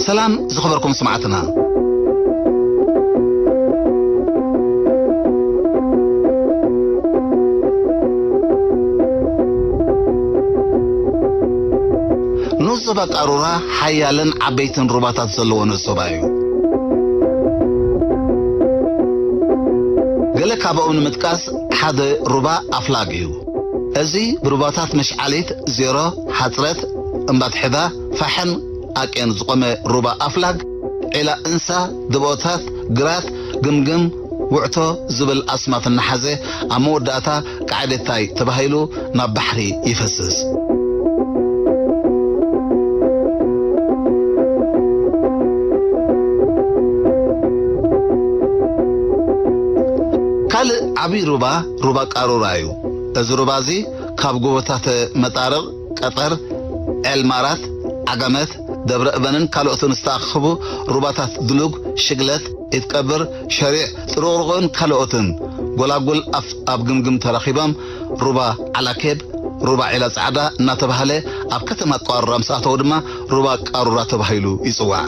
ሰላም ዝኸበርኩም ስማዕትና። ንኡስ ዞባ ቃሩራ ሓያልን ዓበይትን ሩባታት ዘለዎ ንኡስ ዞባ እዩ። ገለ ካብኦም ንምጥቃስ ሓደ ሩባ ኣፍላግ እዩ። እዚ ብሩባታት መሽዓሊት፣ ዜሮ፣ ሓጽረት፣ እምባትሕዳ፣ ፋሕን ኣቄን ዝቖመ ሩባ ኣፍላግ፣ ዒላ እንሳ፣ ድብኦታት፣ ግራት፣ ግምግም፣ ውዕቶ ዝብል ኣስማት እናሓዘ ኣብ መወዳእታ ቃዕደታይ ተባሂሉ ናብ ባሕሪ ይፈስስ። ካልእ ዓብዪ ሩባ፣ ሩባ ቃሩራ እዩ። እዚ ሩባ እዚ ካብ ጎቦታት መጣርቕ፣ ቀጠር፣ ኤልማራት፣ ዓጋመት፣ ደብረ እበንን ካልኦትን ዝተኣኻኸቡ ሩባታት ድሉግ፣ ሽግለት፣ ኢትቀብር፣ ሸሪዕ፣ ጥሩቕሩቕን ካልኦትን ጎላጉል ኣፍ ኣብ ግምግም ተረኺቦም ሩባ ዓላኬብ፣ ሩባ ዒላ ጻዕዳ እናተባህለ ኣብ ከተማ ቃሩራ ምስ ኣተዉ ድማ ሩባ ቃሩራ ተባሂሉ ይጽዋዕ።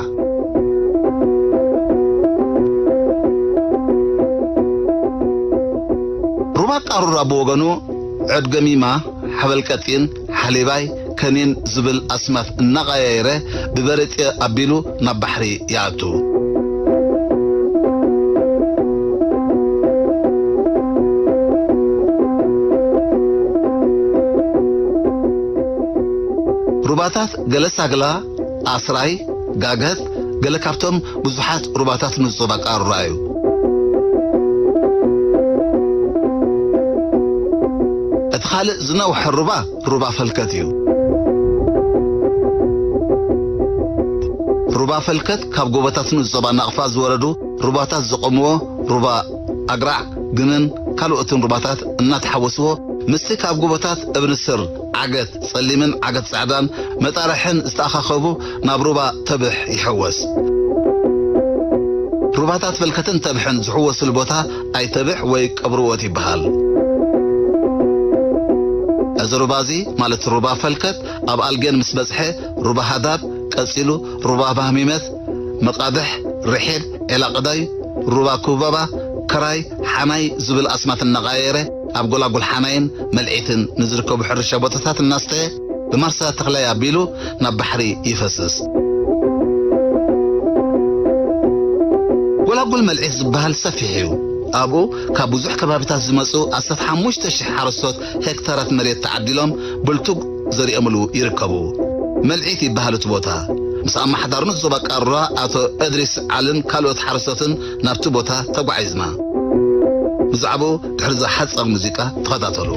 ሩባ ቃሩራ ብወገኑ ዕድገሚማ፣ ሓበል ቀጢን፣ ሓሊባይ፣ ከኒን ዝብል ኣስማት እናቐያየረ ብበረጤ ኣቢሉ ናብ ባሕሪ ይኣቱ። ሩባታት ገለ ሳግላ፣ ኣስራይ፣ ጋገት፣ ገለ ካብቶም ብዙሓት ሩባታት ንኡስ ዞባ ቃሩራ እዩ። እቲ ካልእ ዝነውሐ ሩባ፣ ሩባ ፈልከት እዩ። ሩባ ፈልከት ካብ ጎቦታት ንኡስ ዞባ ናቕፋ ዝወረዱ ሩባታት ዘቖምዎ ሩባ ኣግራዕ፣ ግንን ካልኦትን ሩባታት እናተሓወስዎ፣ ምስቲ ካብ ጎቦታት እብኒ ስር ዓገት ጸሊምን ዓገት ጻዕዳን መጣርሕን ዝተኣኻኸቡ ናብ ሩባ ተብሕ ይሕወስ። ሩባታት ፈልከትን ተብሕን ዝሕወስሉ ቦታ ኣይተብሕ ወይ ቀብርዎት ይበሃል። እዚ ሩባ እዚ፣ ማለት ሩባ ፈልከት፣ ኣብ ኣልጌን ምስ በጽሐ፣ ሩባ ሃዳብ፣ ቀጺሉ ሩባ ባህሚመት፣ መቓብሕ፣ ርሒብ፣ ዔላቕዳይ፣ ሩባ ኩበባ፣ ከራይ፣ ሓናይ ዝብል ኣስማት እናቐያየረ ኣብ ጎላጉል ሓናይን መልዒትን ንዝርከቡ ሕርሻ ቦታታት እናስተየ ብማርሳ ተኽላይ ኣቢሉ ናብ ባሕሪ ይፈስስ። ጎላጉል መልዒት ዝበሃል ሰፊሕ እዩ። ኣብኡ ካብ ብዙሕ ከባቢታት ዝመጹ ዓሰርተ ሓሙሽተ ሽሕ ሓረስቶት ሄክታራት መሬት ተዓዲሎም ብልቱግ ዘሪኦምሉ ይርከቡ። መልዒት ይበሃል እቲ ቦታ። ምስ ኣመሓዳሪ ንኡስ ዞባ ቃሩራ ኣቶ እድሪስ ዓልን ካልኦት ሓረስቶትን ናብቲ ቦታ ተጓዒዝና። ብዛዕባኡ ድሕሪ እዛ ሓጻር ሙዚቃ ተኸታተሉ።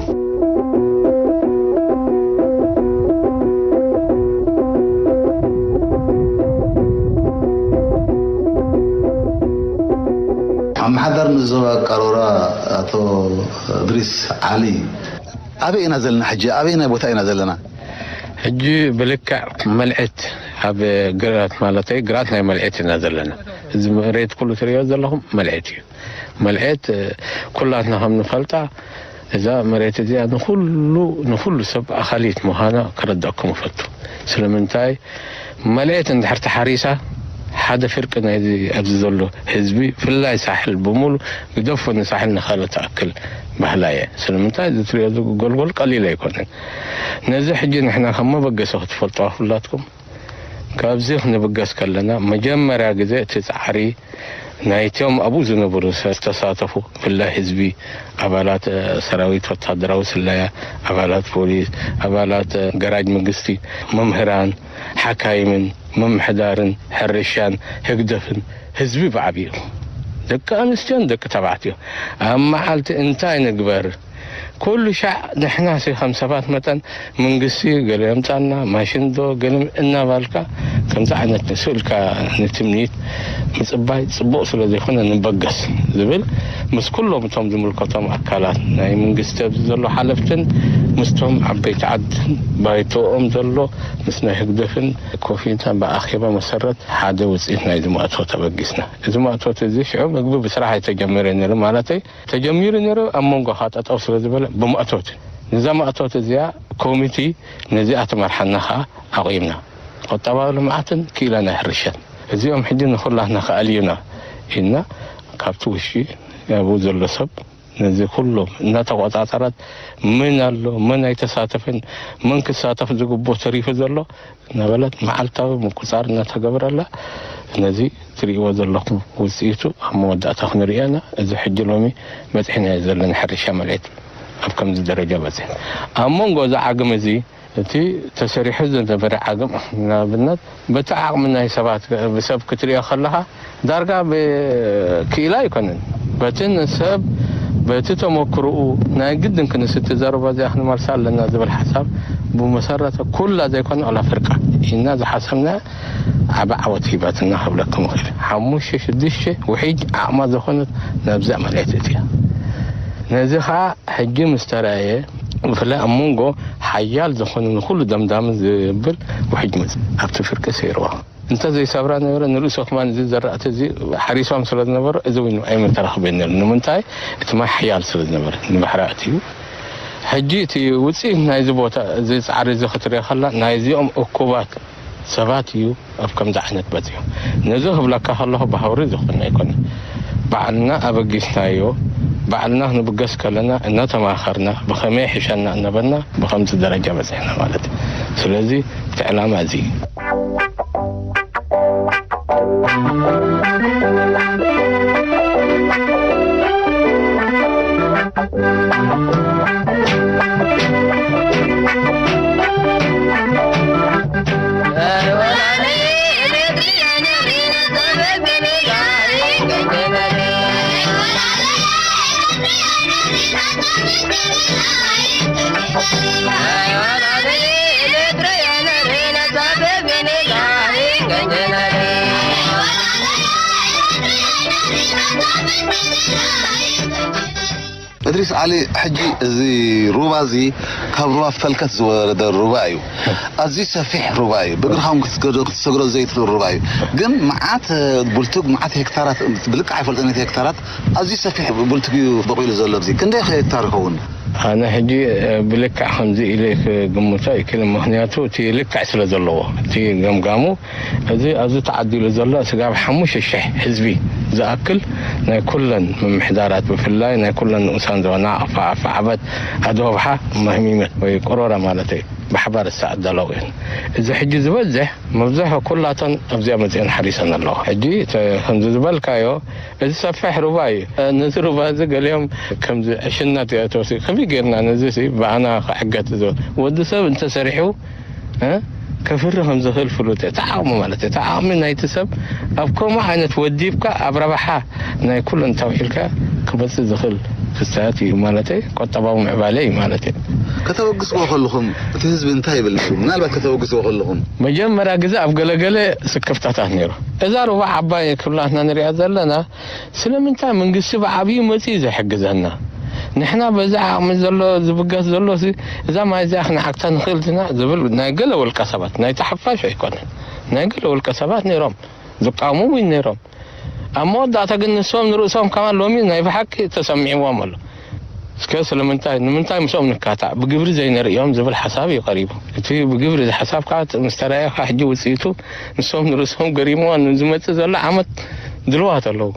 ኣመሓዳሪ ንኡስ ዞባ ቃሩራ ኣቶ እድሪስ ዓሊ፣ ኣበይ ኢና ዘለና ሕጂ? ኣበይ ናይ ቦታ ኢና ዘለና? ሕጂ ብልክዕ መልዕት ኣብ ግራት ማለተይ ግራት ናይ መልዕት ኢና ዘለና። እዚ መሬት ኩሉ ትርእዮ ዘለኹም መልዕት እዩ። መልዕት፣ እ፣ ኩላትና ከም ንፈልጣ እዛ መሬት እዚኣ ንኹሉ፣ ንኹሉ ሰብ ኣኻሊት ምዃና ከረዳእኩም እፈቱ። ስለምንታይ? መልዕት እንድሕር ተሓሪሳ ሓደ ፍርቂ ናይዚ ኣብዚ ዘሎ ህዝቢ፣ ብፍላይ ሳሕል ብምሉ፣ ግደፎ ንሳሕል ንኻልእ ትኣክል ባህላ እየ። ስለምንታይ? እዚ ትርእዮ እዚ ጎልጎል ቀሊል ኣይኮነን። ነዚ ሕጂ ንሕና ከም መበገሲ ክትፈልጦ ኩላትኩም፣ ካብዚ ክንብገስ ከለና፣ መጀመርያ ግዜ እቲ ጻዕሪ ናይቶም ኣብኡ ዝነበሩ ዝተሳተፉ፣ ብፍላይ ህዝቢ፣ ኣባላት፣ እ፣ ሰራዊት፣ ወታደራዊ ስለያ፣ ኣባላት ፖሊስ፣ ኣባላት፣ እ፣ ገራጅ መንግስቲ፣ መምህራን፣ ሓካይምን፣ ምምሕዳርን፣ ሕርሻን፣ ህግደፍን፣ ህዝቢ ብዓቢኡ፣ ደቂ ኣንስትዮን ደቂ ተባዕትዮ፣ ኣብ መዓልቲ እንታይ ንግበር? ኩሉ ሻዕ ንሕና ሲ ከም ሰባት መጠን መንግስቲ ገለ የምጻና፣ ማሽን ዶ ገለ እናባልካ ከምዚ ዓይነት ስእልካ ንትምኒት ምጽባይ ጽቡቕ ስለ ዘይኮነ ንበገስ ዝብል ምስ ኩሎም እቶም ዝምልከቶም ኣካላት ናይ መንግስቲ ኣብዚ ዘሎ ሓለፍትን ምስቶም ዓበይቲ ዓድን ባይቶኦም ዘሎ ምስ ናይ ህግደፍን ኮፊታ ብኣኼባ መሰረት ሓደ ውጽኢት ናይዚ መእቶ ተበጊስና። እዚ መእቶት እዚ ሽዑ ምግቢ ብስራሕ ኣይተጀመረ ነይሩ ማለተይ ተጀሚሩ ነይሩ፣ ኣብ መንጎኻ ጠጠው ስለ ዝበለ ብማእቶት፣ ነዛ ማእቶት እዚኣ ኮሚቲ ነዚኣ ትመርሓና ኸዓ ኣቑምና። ቁጠባዊ ልምዓትን ክኢላ ናይ ሕርሻን። እዚኦም ሕጂ ንኹላትና ክኣልዩና ኢልና ካብቲ ውሽጢ ኣብኡ ዘሎ ሰብ ነዚ ኩሎም እናተቆጻጸረት፣ መን ኣሎ፣ መን ኣይተሳተፈን፣ መን ክሳተፍ ዝግብኦ ተሪፉ ዘሎ እናበለት መዓልታዊ ምቁጻር እናተገበረላ፣ ነዚ ትርእይዎ ዘለኹም ውጽኢቱ ኣብ መወዳእታ ክንርእዮ ኢና። እዚ ሕጂ ሎሚ በጺሕናዮ ዘለና ሕርሻ መሬት ኣብ ከምዚ ደረጃ በጺሑ። ኣብ መንጎ እዚ ዓግሚ እዚ እቲ ተሰሪሑ ዝነበረ ዓግም፣ ንኣብነት፣ በቲ ዓቕሚ ናይ ሰባት፣ ብሰብ ክትሪኦ ከለኻ፣ ዳርጋ ብክኢላ ኣይኮነን። በቲ ንሰብ፣ በቲ ተመክሮኡ፣ ናይ ግድን ክንስ እቲ ዘረባ እዚኣ ክንመልሳ ኣለና ዝብል ሓሳብ፣ ብመሰረተ ኩላ ዘይኮነ፣ ዋላ ፍርቃ ኢልና ዝሓሰብና ዓቢ ዓወት ሂባትና ክብለኩም እኽእል። ሓሙሽተ፣ ሽዱሽተ ውሒጅ ዓቕማ ዝኾነት ናብዛ መሬት እቲኣ። ነዚ ኸኣ ሕጂ ምስ ተራእየ፣ ብፍላይ ኣብ መንጎ ሓያል ዝኾነ ንኹሉ ደምዳሚ ዝብል ውሕጅ መጽእ ኣብቲ ፍርቂ ሰይርዋ። እንተ ዘይሰብራ ነበረ፣ ንርእሶ ከማን እዚ ዘራእቲ እዚ ሓሪሶም ስለ ዝነበሩ፣ እዚ እውን ኣይመተራኽበን ነይሩ። ንምንታይ? እቲ ማይ ሓያል ስለ ዝነበረ፣ ንባሕሪ ኣእትዩ። ሕጂ እቲ ውጽኢት ናይዚ ቦታ፣ እዚ ጻዕሪ እዚ ክትሪኦ ከላ፣ ናይዚኦም እኩባት ሰባት እዩ ኣብ ከምዚ ዓይነት በጺሑ። ነዚ ክብለካ ከለኹ ብሃውሪ ዝኾነ ኣይኮነን። ባዕልና ኣበጊስናዮ፣ ባዕልና ክንብገስ ከለና እናተማኸርና፣ ብኸመይ ይሕሸና እናበልና ብኸምዚ ደረጃ በጺሕና ማለት እዩ። ስለዚ እቲ ዕላማ እዚ እዩ። እድሪስ ዓሊ፣ ሕጂ እዚ ሩባ እዚ ካብ ሩባ ፈልከት ዝወረደ ሩባ እዩ። ኣዝዩ ሰፊሕ ሩባ እዩ። ብእግርኻ እውን ክትሰግሮ ዘይትኽእል ሩባ እዩ። ግን መዓት ቡልቱግ፣ መዓት ሄክታራት፣ ብልክዕ ኣይፈልጦን፣ እቲ ሄክታራት ኣዝዩ ሰፊሕ ቡልቱግ እዩ በቂሉ ዘሎ። ኣብዚ ክንደይ ሄክታር ይኸውን? ኣነ ሕጂ ብልክዕ ከምዚ ኢለ ክግምቶ ኣይክእልን፣ ምኽንያቱ እቲ ልክዕ ስለ ዘለዎ፣ እቲ ገምጋሙ እዚ ኣብዚ ተዓዲሉ ዘሎ ስጋብ ሓሙሽተ ሽሕ ህዝቢ ዝኣክል ናይ ኩለን ምምሕዳራት፣ ብፍላይ ናይ ኩለን ንኡሳን ዞና፣ ዓፋ፣ ዓፋ ዓበት፣ ኣድሆ ብሓ፣ ማህሚመት ወይ ቆሮራ ማለት እዩ፣ ብሓባር ዝተዓደለው እየን። እዚ ሕጂ ዝበዝሕ፣ መብዝሖ ኩላተን ኣብዚኣ መፅአን ሓሪሰን ኣለዋ። ሕጂ ተ-፣ ከምዚ ዝበልካዮ፣ እዚ ሰፊሕ ሩባ እዩ። ነዚ ሩባ እዚ ገሊኦም ከምዚ ዕሽነት እያ ተወሲ-፣ ከመይ ጌርና ነዚ ሲ ብኣና ክዕገት ዝብል? ወዲ ሰብ እንተሰሪሑ እ፣ ከፍሪ ከም ዝኽእል ፍሉጥ እዩ። እቲ ዓቕሚ ማለት እዩ። እቲ ዓቕሚ ናይቲ ሰብ ኣብ ከምኡ ዓይነት ወዲብካ ኣብ ረብሓ ናይ ኩሉ እንተውዒልካ ክመጽእ ዝኽእል ክስተት እዩ ማለት እዩ። ቁጠባዊ ምዕባለ እዩ ማለት እዩ። ከተበግስዎ ከለኹም እቲ ህዝቢ እንታይ ይብል ነይሩ? ምናልባት ከተበግስዎ ከለኹም። መጀመርያ ግዜ ኣብ ገለገለ ስክፍታታት ነይሩ። እዛ ሩባ ዓባይ ክብላትና ንሪኣ ዘለና ስለምንታይ መንግስቲ ብዓብዩ መጺኡ ዘይሕግዘና? ንሕና በዚ ዓቕሚ ዘሎ ዝብገስ ዘሎ ሲ እዛ ማይ እዚኣ ክንዓግታ ንኽእል ዲና ዝብል ናይ ገለ ውልቀ ሰባት፣ ናይቲ ሓፋሽ ኣይኮነን። ናይ ገለ ውልቀ ሰባት ነይሮም፣ ዝቃወሙ እውን ነይሮም። ኣብ መወዳእታ ግን ንሶም ንርእሶም ከማን ሎሚ ናይ ብሓቂ ተሰሚዕዎም ኣሎ። እስከ ስለምንታይ፣ ንምንታይ ምስኦም ንካታዕ፣ ብግብሪ ዘይንርእዮም ዝብል ሓሳብ እዩ ቀሪቡ። እቲ ብግብሪ እዚ ሓሳብ ከዓ ምስ ተራእየ ከዓ ሕጂ ውፅኢቱ ንሶም ንርእሶም ገሪምዎም ንዝመፅእ ዘሎ ዓመት ድልዋት ኣለዉ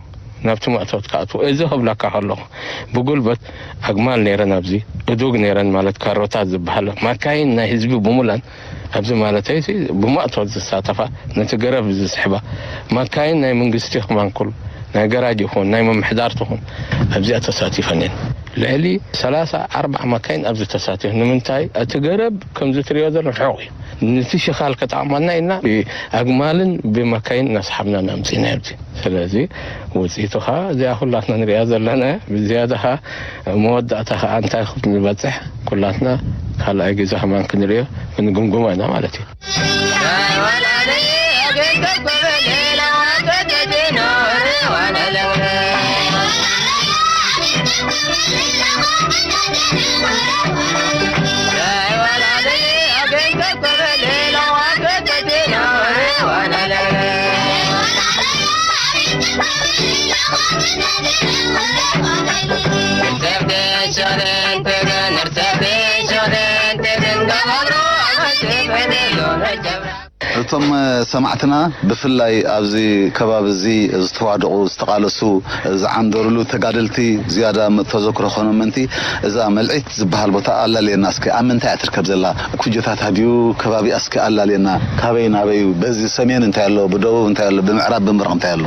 ናብቲ ማእቶት ክኣትዉ። እዚ ክብለካ ከለኹ ብጉልበት ኣግማል ነይረን፣ ኣብዚ እዱግ ነይረን ማለት ካሮታት ዝበሃላ ማካይን ናይ ህዝቢ ብሙላን ኣብዚ ማለተይ ሲ ብማእቶት ዝሳተፋ፣ ነቲ ገረብ ዝስሕባ ማካይን ናይ መንግስቲ ክማን ኩሉ ናይ ገራጅ ይኹን ናይ ምምሕዳር ትኹን ኣብዚኣ ተሳቲፈን እየን። ልዕሊ ሰላሳ ኣርብዓ ማካይን ኣብዚ ተሳቲፈን። ንምንታይ? እቲ ገረብ ከምዚ ትሪኦ ዘሎ ርሑቕ እዩ። ነቲ ሽኻል ክጠቕመና ኢልና ብኣግማልን ብማካይን እናሰሓብና ኢና ኣምፂእናዮ ኣብዚ። ስለዚ ውፅኢቱ ኸዓ እዚኣ ኩላትና ንሪኣ ዘለና እያ። ብዝያዳ ኸዓ መወዳእታ ኸዓ እንታይ ከም ዝበፅሕ ኩላትና ካልኣይ ግዜ ከማን ክንሪኦ ክንግምግሞ ኢና ማለት እዩ። እቶም ሰማዕትና ብፍላይ ኣብዚ ከባቢ እዚ ዝተዋደቑ ዝተቓለሱ ዝዓንደሩሉ ተጋደልቲ ዝያዳ ተዘክሮ ኮኖም ምእንቲ እዛ መልዒት ዝበሃል ቦታ ኣላልየና እስኪ ኣብ ምንታይ እያ ትርከብ ዘላ? ኩጀታታ ድዩ ከባቢኣ እስኪ ኣላልየና። ካበይ ናበይ እዩ? በዚ ሰሜን እንታይ ኣሎ? ብደቡብ እንታይ ኣሎ? ብምዕራብ ብምብራቕ እንታይ ኣሎ?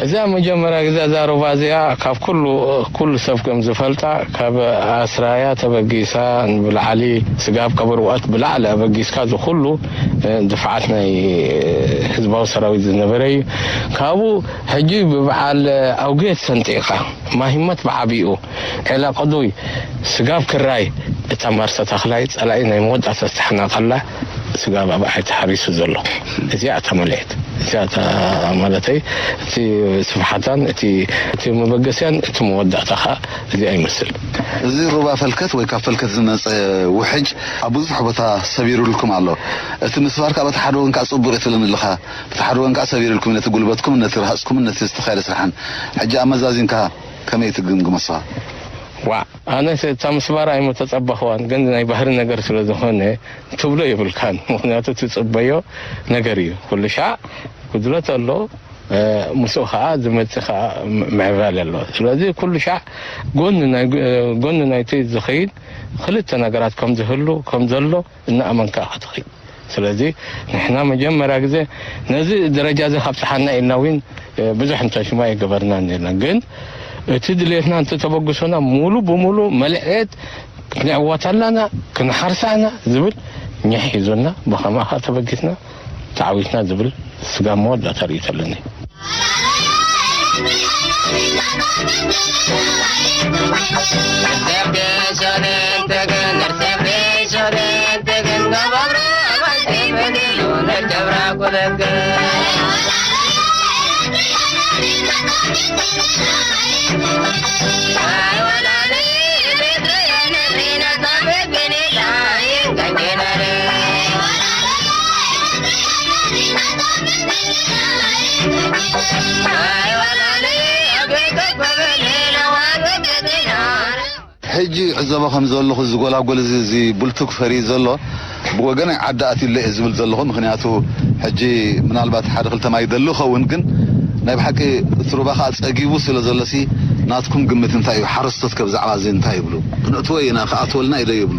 እዛ መጀመርያ ግዜ እዛ ሩባ እዚኣ ካብ ኩሉ ኩሉ ሰብ ከም ዝፈልጣ ካብ ኣስራያ ተበጊሳ ንብላዕሊ ስጋብ ቀብርዋት ብላዕሊ ኣበጊስካ ዝኩሉ ድፍዓት ናይ ህዝባዊ ሰራዊት ዝነበረ እዩ። ካብኡ ሕጂ ብበዓል ኣውጌት ሰንጢቕካ ማሂመት ብዓቢኡ ዔላ ቅዱይ ስጋብ ክራይ እታ ማርሰ ተኽላይ ጸላኢ ናይ መወዳእታ ዝተሓናቐላ ስጋብ ኣብኣ ተሓሪሱ ዘሎ። እዚኣ እታ መለየት እዚኣ እታ ማለተይ እቲ ስፍሓታን እቲ እቲ መበገስያን እቲ መወዳእታ ከዓ እዚኣ ይመስል። እዚ ሩባ ፈልከት ወይ ካብ ፈልከት ዝመፀ ውሕጅ ኣብ ብዙሕ ቦታ ሰቢሩልኩም ኣሎ። እቲ ምስባር ካብ እቲ ሓደ ወገን ከዓ ፅቡቅ እዩ ትብለኒ ኣለኻ፣ በቲ ሓደ ወገን ከዓ ሰቢሩልኩም ነቲ ጉልበትኩም ነቲ ረሃፅኩም ነቲ ዝተኻየደ ስራሕን። ሕጂ ኣመዛዚንካ ከመይ ትግምግሞ ንስኻ? ዋ ኣነስ እታ ምስባራ ኣይምተጸበኽዋን፣ ግን ናይ ባህሪ ነገር ስለ ዝኾነ ትብሎ የብልካን። ምኽንያቱ ትጽበዮ ነገር እዩ። ኩሉ ሻዕ ጉድለት ኣሎ፣ ምስኡ ኸዓ ዝመጽእ ኸዓ ምዕባለ ኣሎ። ስለዚ ኩሉ ሻዕ ጎኒ ናይ ጎኒ ናይቲ ዝኸይድ ክልተ ነገራት ከም ዝህሉ ከም ዘሎ እናኣመንካ ኢኻ ትኸይድ። ስለዚ ንሕና መጀመርያ ግዜ ነዚ ደረጃ እዚ ካብጽሓና ኢልና እውን ብዙሕ እንተሽማ ኣይገበርናን ነርና። ግን እቲ ድሌትና እንተተበግሶና ሙሉ ብሙሉ መልዕት ክንዕወት ኣለና፣ ክንሓርሳ ኢና ዝብል ኝሕ ሒዙና ብኸማኻ ተበጊስና ተዓዊትና ዝብል ስጋብ መወዳእታ ርእይቶ ኣለኒ። ሕጂ ዕዘቦ ከም ዘለኹ እዚ ጎላጎል እዚ፣ እዚ ቡልቱግ ፈርዩ ዘሎ ብወገናይ ዓዲ ኣትዩለ እየ ዝብል ዘለኹ። ምኽንያቱ ሕጂ ምናልባት ሓደ ክልተ ማይ ይደሊ ይኸውን፣ ግን ናይ ብሓቂ እቲ ሩባ ኸዓ ጸጊቡ ስለ ዘሎሲ ናትኩም ግምት እንታይ እዩ? ሓረስቶት ከ ብዛዕባ እዚ እንታይ ይብሉ? ክንእትዎ ኢና፣ ክኣትወልና እዩ ዶ ይብሉ?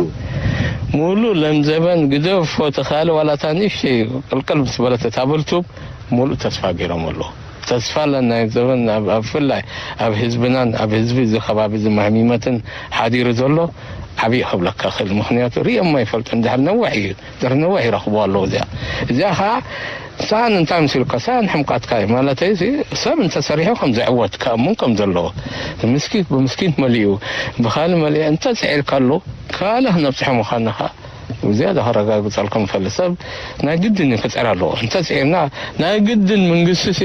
ሙሉእ ለምዘበን ግደፎ ተኻለ ዋላ እታ ንእሽተይ ቅልቅል ምስ በለት እታ ብልቱግ ሙሉእ ተስፋ ገይሮም ኣለዉ። ተስፋ ኣለና። ዘበን ኣብ ኣብ ብፍላይ ኣብ ህዝብናን ኣብ ህዝቢ እዚ ከባቢ እዚ ማህሚመትን ሓዲሩ ዘሎ ዓብዪ ክብለካ ክእል። ምኽንያቱ ርእዮሞ ኣይፈልጡን። ድሕሪ ነዋሕ እዩ፣ ድሕሪ ነዋሕ ይረኽብዋ ኣለዉ እዚኣ። እዚኣ ኸዓ ሳን እንታይ መሲልካ? ሳን ሕምቃትካ እዩ። ማለተይ እዚ ሰብ እንተሰሪሑ ከም ዝዕወት ክኣምን ከም ዘለዎ። ምስኪት ብምስኪት መሊኡ ብኻሊ መሊኡ እንተፅዒርካሉ ካልእ ክነብፅሖ ምዃንና ኸዓ ዝያዳ ከረጋግፀልኩም እፈሊ። ሰብ ናይ ግድን እዩ ክፅዕር ኣለዎ። እንተፅዒርና ናይ ግድን መንግስቲ ሲ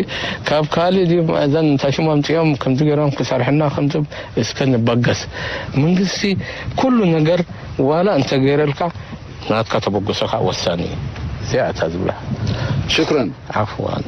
ካብ ካልእ ድዩ እዘን እንታይ ሽሞም ኣምፂኦም ከምዚ ገይሮም ክሰርሕና ከምዚ እስከ ንበገስ። መንግስቲ ኩሉ ነገር ዋላ እንተገይረልካ ናትካ ተበግሶ ከዓ ወሳኒ እዩ። እዚኣ እታ ዝብላ። ሽክረን። ዓፍዋን።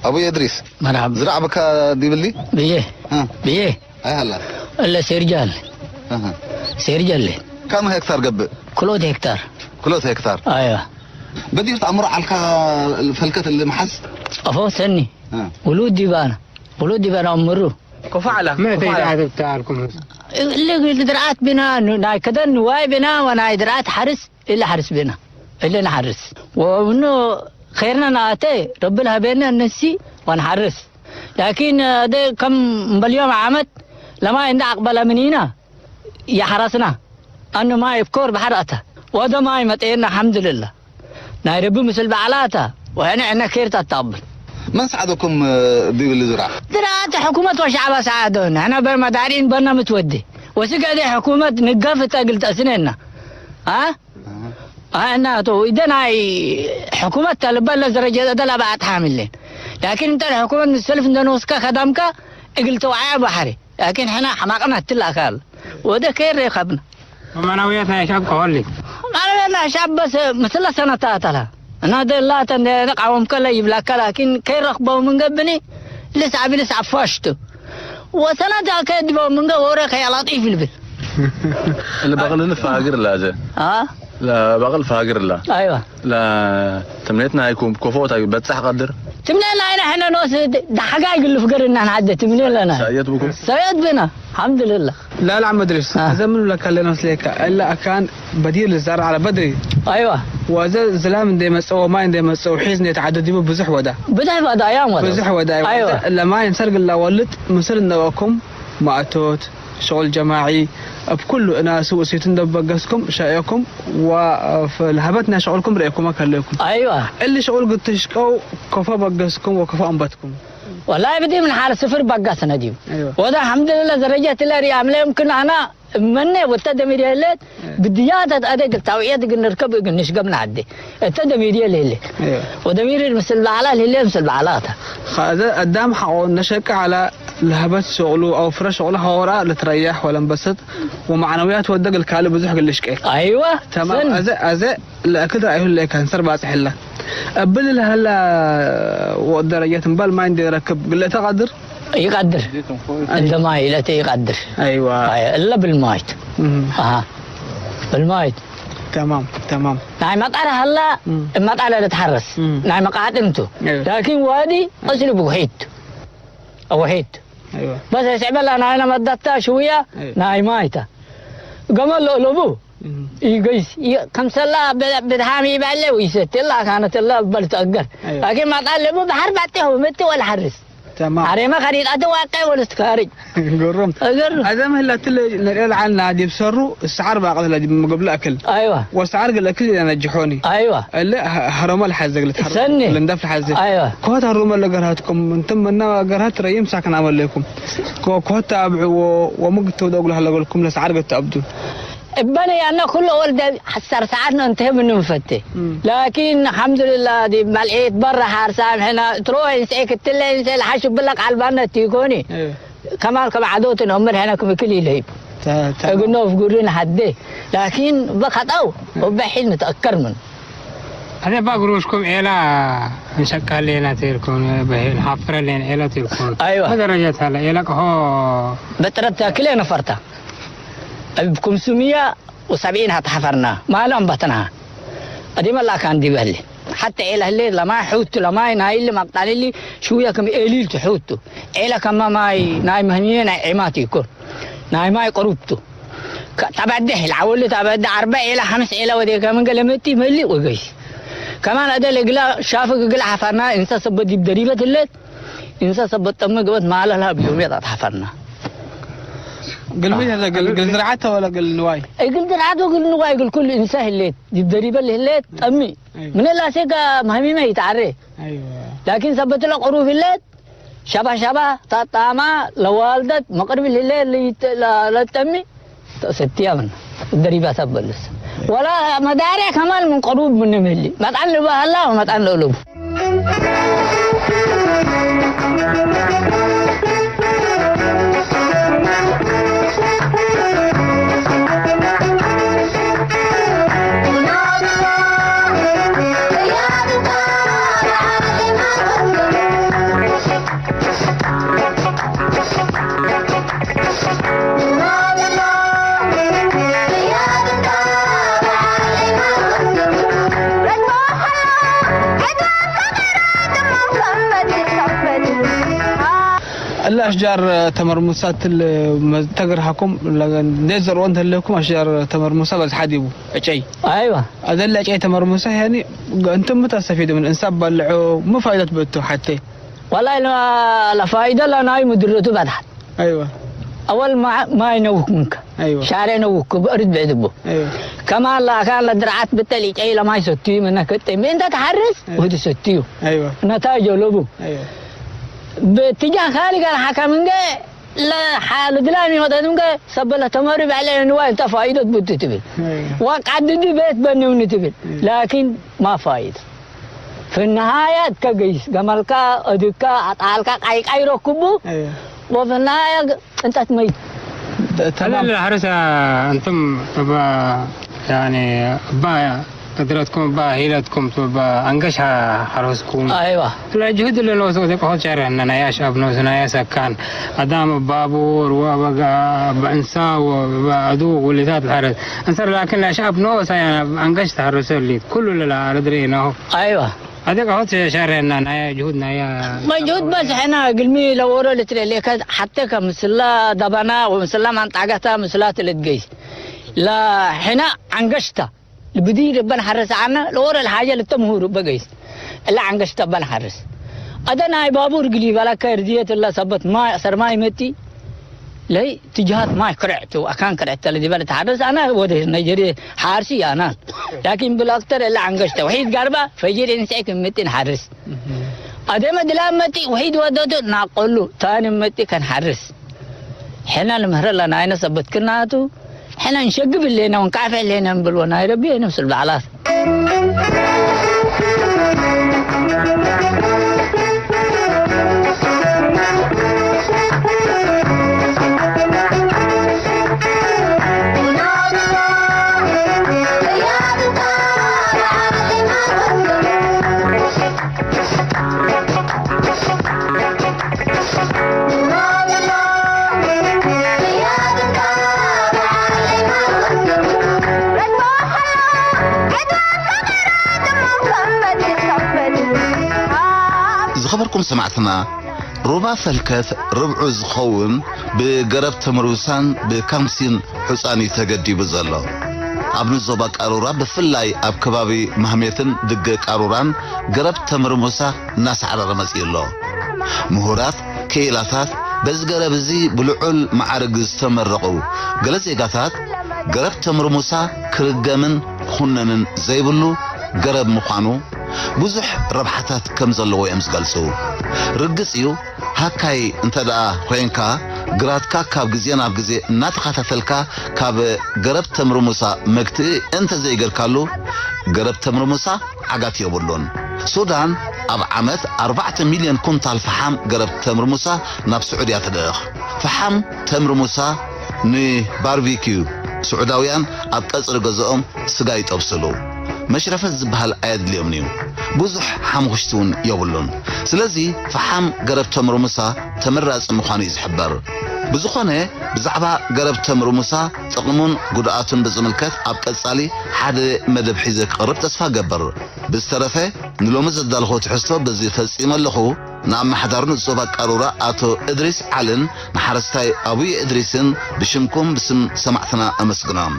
ኣቡይ እድሪስ፣ መርሓባ። ዝረኣበካ ዲብሊ? ብዬ እ። ብዬ ኣይሃላ። እለ ሴርጃል። እህ። ሴርጃል። ከም ሄክታር ገብእ? ክሎት ሄክታር። ክሎት ሄክታር። ኣያ። በዲር ተኣምሮ ዓልካ ፈልከት ልምሓዝ? ጸፎ ሰኒ። እ። ውሉድ ዲባና። ውሉድ ዲባና እምሩ። ኮፋዕላ። መተይ ኮፋዕላ። ዳትብታ ኣልኩም? እለ ድርዓት ቢና ኑ-፣ ናይ ከደን ንዋይ ቢና ወናይ ድርዓት ሓርስ እለ ሓርስ ቢና። እለ ንሓርስ። ወብኑ ኸይርና ናተ ረብል ሃቤና ነሲ ወንሓርስ። ላኪን ኣደ ከም እምበልዮም ዓመት ለማይ እንዳ ኣቅበለ ምኒና የሓረስና። ኣኑ ማይ እኮር ባሕር ኣታ። ወደ ማይ መጤና ሓምድልላ። ናይ ረቢ ምስል ባዕላታ። ወሕነ ዕነ ኬርታ ታብል። መን ሰዓደኩም እ፣ ቢብል ዝራ? ዝራ ኣቲ ሕኩመት ወሻዕባ ሰዓዶ። ንሕና በርመዳሪን በርና ምትወዲ። ወስገደ ሕኩመት ንገፍ እተግል ተስነና። አ? አ፣ እናቶ፣ ኢደ ናይ ሕኩመት ተልበለ ዘረጀ ተደላ ባዕት ሓምልን። ላኪን እንተ ሕኩመት ንሰልፍ እንደነወስካ ከዳምካ እግል ተዋዓያ ባሕሪ። ላኪን ሕና ሓማቅና ትላካል። ወደ ከይር ይኸብና። ወማናውያት ናይ ሻብ ከሆሊ። ማናውያት ናይ ሻብ በስ ምስለ ሰነታ ተላ። እና ደላ ተንደ ቃወም ከለ ይብላካ፣ ላኪን ከይረኽበው ምን ገብኒ ልስ ዓቢ ልስ ዓፋሽቱ። ወሰነታ ከድበው ምን ገብ ወረ ከያላጢፍ ይልብል። البغل الفاجر لا زي. ها؟ لا بغل فاجر لا. ايوه. لا تمنيتنا هيكون كفوت هاي بتصح قدر. تمنينا هنا احنا نوس دحقا يقول له فقرنا نعدي تمنينا. سيد بكم. سيد بنا. الحمد لله. لا لا عم ادرس. آه. زمن ولا كان لنا سليكا الا كان بديل الزرع على بدري. ايوه. وزا زلام دي مسو ما دي مسو حيز نتعدد بزح ودا. بزح ودا يا مدرس. بزح ودا. ايوه. لما ينسرق الله ولد مثل نوكم ማእቶት፣ ሸቑል ጀማዒ፣ እብ ኩሉ እናሱ እሲቱ እንደ በገስኩም ሸእኩም ወለሀበት ናይ ሸቑልኩም ርኤኩማ ከለኩም። አይዋ። እሊ ሸቑል ግትሽቀው ኮፎ በገስኩም ወኮፎ አንበትኩም። ወላሂ ብዲ ምን ሓር ስፍር በጋስ ነዲዩ። አይዋ። ወደ አልሐምዱሊላህ ዘረጀት ለሪ አምለ የምክን አና እመነ ወተ ደሚር የለት ብድያተት አደ ግልታውየት ግን ርከብ ግን ንሽገብና አደ እተ ደሚር የለ። አይዋ። ወደሚር ምስል በዓላ ለለ ምስል በዓላታ። ኸዘ አዳም ሐቆ ነሸቀ ዐላ ለሀበት ሸቅሉ አው ፍረ ሸቅሉ ሐወራ ለትረያሕ ወለንበስጥ ወመዕነውያት ወደግ ልካልእ ብዙሕ ግልሽቄ። አይዋ። ተማም። ሰን። አዘ አዘ ለአክል ረአይሁ ለካንሰር ባጽሕላ እብል ለሀላ ወቅት ደረጀት እምበል ማይ እንዴ ረክብ ግለተ ቀድር። ይቀድር። እንደ ማይ ኢለተ ይቀድር። አይዋ። አይ እለ ብልማይት። እም። አሃ። ብልማይት። ተማም ተማም። ናይ መቃለ ሀላ እም። መቃለ ልትሓረስ እም። ናይ መቃጥንቱ። አይዋ። ላኪን ዋዲ ቀስሉ ብውሒድ። ውሒድ። አይዋ። በስ ስዕበላ ናይና መዳታ ሽውያ አይዋ። ናይ ማይታ። ገመል ለእለቡ እም። ይገይስ ይ- ከምሰላ ብ- ብድሃም ይበለ ይሰትላ ካነትላ በልተአገር። አይዋ። ላኪን መቃል ለቡ በሐር ባጤ ሆመት ወላ ሓርስ። ተማም። አሬማ ከዲጣት ዋቀ ወልስት ካሪ። ግሩም። እግር። አዘ ምህላ ትለ ነርኤ ለዓልና ዲብ ሰሩ ሰዓር ባቅለ ዲብ ምግብ ለአክል። አይዋ። ወሰዓር ግል አክል ኢላ ነጅሖኒ። አይዋ። እለ ሀ- ሀሮመ ለሐዘ ግለ ተሐረ- ሰኒ። ለንደፍ ለሐዘ። አይዋ። ኮት ሀሮመ ለገርሃትኩም እንትም መና ገርሃት ረይም ሳክን አመለኩም። ኮ- ኮት አብዕዎ ወምግ ተውደጉ ለሀለገልኩም ለሰዓር ገት አብዱ። እበነ ያና ኩሎ ወልደ ሐሳር ሰዓት ነው እንተ ምን ንፈቴ። እም። ላኪን አልሐምዱሊላህ ዲ መልኤት በረ ሐር ሳምሕና ትሮ እንሴ ክትለ እንሴ ለሐሽ ብለቅ አልባነት ይኮኒ። እም። ከማል ከም ዓዶት ነው ምን ሐና ክምክል ይለይ። ተ- ተ- እግኖ ፍጉርን ሐደ ላኪን በኸጣው ወበሒል ንተአከር ምን። هذا باقروشكم إلى نشكل لنا تيركون بهين حفر لنا إلى تيركون. አይዋ። በደረጃት አለ ኤለቅሆ። በጥረት ታክል ነፈርታ እብ ኩምሱምያ ወሰብዒን ሃትሓፈርና ማለ ኣንባትናሃ። ኣዲመ ላካ እንዲ በህሊ ሓተ ኤለ ህሌ ለማይ ሑት ለማይ ናይሊ ማቅጣልሊ ሽውያ ከም ኤሊል ትሑቱ ኤለ ከማ ማይ ናይ መህሚየ ናይ ዒማት ይኩን ናይ ማይ ቅሩብቱ። ታበድሕ ለዓወሉ ታበድ ዓርበ ኤለ ሓምስ ኤለ ወዴ ከምንገ ለመቲ መሊ ወገይስ ከማን ኣደ ለግላ ሻፍግ ግላ ሓፋና እንሰ ሰበ ዲብ ደሪበት ህለት እንሰ ሰበ ጠመ ገበት ማለላ ብዮሜት ኣትሓፋና። ግልምት ያዘ ግል ግል ዝርዓተ ወላ ግል ንዋይ? እግል ዝርዓተ ግል ንዋይ ግል ኩሉ እንሰ ህሌት ዲብ ደሪበል ህሌት ጠሚ። አይዋ። ምን ላሴጋ ማህሚመ ይትዓሬ። አይዋ። ላኪን ሰበትለ ቅሩብ ህሌት ሸባ ሸባ ታጣማ ለዋልደት መቅርብ ህሌት ለይት- ለ- ለጠሚ ተሰትያ ምን ደሪባ ተበልስ ወላ መዳሪያ ከማን ምን ቅሩብ ምን ምህሊ መጣን ልባህላ ወመጣን ለእለቡ። እለ አሽጃር ተመርሙሳት እለ ተግርሃኩም ለገ- እንዴት ዘርኦ እንተለኩም አሽጃር ተመርሙሳ በዝሓ ዲቡ ዕጨይ። አይዋ። አዘለ ዕጨይ ተመርሙሳ ያኒ እንትን ምታስተፊዱ ምን እንሳ ባልዖ ምን ፋይደት በቱ ሓቴ። ወላሂ ለ- ለፋይደ ለናይ ምድረቱ በድሓት። አይዋ። አወል ማ- ማይ ነውክ ምንከ። አይዋ። ሻሬ ነውክ ብእርድ ብዕድቡ። አይዋ። ከማን ለአካን ለድርዓት ብተል ኢጨይ ለማይ ሰትዩ ምነ ክጥም እንተ ተሓርስ አይዋ። ውህድ ሰትዩ። አይዋ። ነታጅ ጀለቡ። አይዋ። ብትጃህ ካሊ ጋር ሓካ ምንገ ለሓል ድላን ይወጠንም ከ ሰበለ ተመሪ ባዕለ ንዋይ እንተ ፋይደት ቡቲ ትብል። ዋቃ ድዲ ቤት በኒውኒ ትብል። ላኪን ማ ፋይዳ። ፍንሃያት ከገይስ ገመልካ፣ እድካ፣ ኣጣልካ፣ ቃይቃይ ረክቡ። ወፍንሃያ እንጠት መይ ተማም። هلا حرس أنتم بابا، يعني أبا قدرتكم أبا هيلتكم بابا أنقش حرسكم. ኣይዋ لا جهد اللي لو سوى تقعد شهر إننا يا شعب نوسنا يا سكان أدام بابور وبقى بأنسا وبأدو ولذات الحرس أنصر، لكن لا شعب نوسا يعني أنقش تحرس اللي كل لا ردرينه. ኣይዋ هذاك هو شهر إننا يا جهودنا يا መጅሁድ በስ ሕና ግልሚ ለወሮ ልትለሌከ ሓተከ ምስላ ደባና ወምስላ ማንጣጋታ ምስላ ትልትገይ ለሕና ዓንገሽታ ልብዲ ረበን ሓረስ ዓና ለወረ ለሓጀ ልተምሁሩ በገይስ እላ ዓንገሽታ በን ሓረስ ኣደ ናይ ባቡር ግሊ በላከ ርድየት እላ ሰበት ማይ ኣሰር ማይ መጢ ለይ ትጅሃት ማይ ክርዕቱ ኣካን ክርዕተ ለዲበለ ተሓረስ ኣና ወደ ነጀሪ ሓርሲ ኣና ላኪን ብላክተር እላ ዓንገሽተ ውሒድ ጋርባ ፈጅር እንስዒ ክምጥን ሓርስ ኣደመ ድላ መጢ ውሒድ ወደቱ ናቆሉ ታኒ መጢ ከን ሓርስ ሕና ንምህረላ ናይነ ሰበት ክናቱ ሕና ንሸግብ ሌና ወንካዕፈ ሌና ንብልዎ ናይ ረቢ ነብስል በዓላት ዝኸበርኩም ሰማዕትና ሩባ ፈልከት ርብዑ ዝኸውን ብገረብ ተምርውሳን ብካምሲን ሑፃን እዩ ተገዲቡ ዘሎ። ኣብ ንዞባ ቃሩራ ብፍላይ ኣብ ከባቢ ማህሜትን ድገ ቃሩራን ገረብ ተምርሙሳ እናሳዕረረ መፂኡ ኣሎ። ምሁራት ክኢላታት በዚ ገረብ እዚ ብልዑል መዓርግ ዝተመረቑ ገለ ዜጋታት ገረብ ተምርሙሳ ክርገምን ክኹነንን ዘይብሉ ገረብ ምዃኑ ብዙሕ ረብሓታት ከም ዘለዎ እዮም ዝገልጹ። ርግጽ እዩ ሃካይ እንተ ደኣ ኮይንካ ግራትካ ካብ ግዜ ናብ ግዜ እናተኸታተልካ ካብ ገረብ ተምርሙሳ መግትኢ እንተ ዘይገርካሉ ገረብ ተምርሙሳ ዓጋት የብሉን። ሱዳን ኣብ ዓመት ኣርባዕተ ሚልዮን ኩንታል ፈሓም ገረብ ተምሪ ሙሳ ናብ ስዑድያ ትልእኽ። ፈሓም ተምሪ ሙሳ ንባርቢኪዩ፣ ስዑዳውያን ኣብ ቀጽሪ ገዝኦም ስጋ ይጠብስሉ። መሽረፈት ዝበሃል ኣየድልዮምን እዩ። ብዙሕ ሓሙኽሽቲ እውን የብሉን። ስለዚ ፈሓም ገረብ ተምሪ ሙሳ ተመራጺ ምዃኑ እዩ ዝሕበር። ብዝኾነ ብዛዕባ ገረብ ተምሪ ሙሳ ጥቕሙን ጉድኣቱን ብዝምልከት ኣብ ቀጻሊ ሓደ መደብ ሒዘ ክቐርብ ተስፋ እገብር። ብዝተረፈ ንሎሚ ዘዳለኹዎ ትሕዝቶ በዚ ፈጺመ ኣለኹ። ንኣመሓዳሪ ንኡስ ዞባ ቃሩራ ኣቶ እድሪስ ዓልን ንሓረስታይ ኣቡይ እድሪስን ብሽምኩም ብስም ሰማዕትና ኣመስግኖም።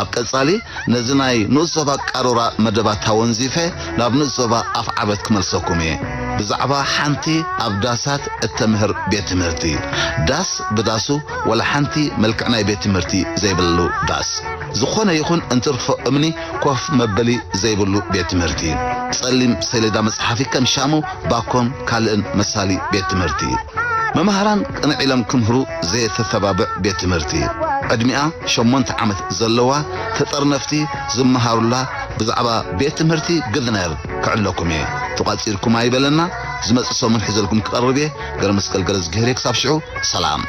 ኣብ ቀጻሊ ነዚ ናይ ንኡስ ዞባ ቃሩራ መደባት ኣወንዚፈ ናብ ንኡስ ዞባ ኣፍዓበት ክመልሰኩም እየ። ብዛዕባ ሓንቲ ኣብ ዳሳት እተምህር ቤት ትምህርቲ። ዳስ ብዳሱ ወላ ሓንቲ መልክዕ ናይ ቤት ትምህርቲ ዘይብሉ ዳስ። ዝኾነ ይኹን እንትርፎ እምኒ ኮፍ መበሊ ዘይብሉ ቤት ትምህርቲ። ጸሊም ሰሌዳ መጽሓፊ ከም ሻሙ፣ ባኮን ካልእን መሳሊ ቤት ትምህርቲ። መማህራን ቅንዕ ኢሎም ክምህሩ ዘየተተባብዕ ቤት ትምህርቲ። ዕድሚኣ ሸሞንተ ዓመት ዘለዋ ተጠርነፍቲ ዝመሃሩላ ብዛዕባ ቤት ትምህርቲ ግልነር ክዕለኩም እየ። ተቋጺርኩም ኣይበለና። ዝመጽእ ሰሙን ሒዘልኩም ክቐርብ እየ። ገረ መስቀል ገረ ዝግሄር እየ። ክሳብ ሽዑ ሰላም።